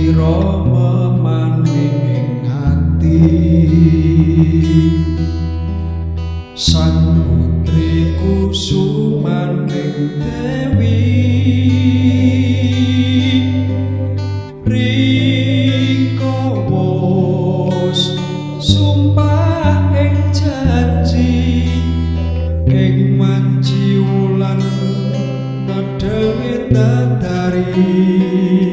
Sira memane ing ati. Sang putri kusumaning dewi, rika wus sumpah ing janji, ing wanci wulan nedhengi dedari.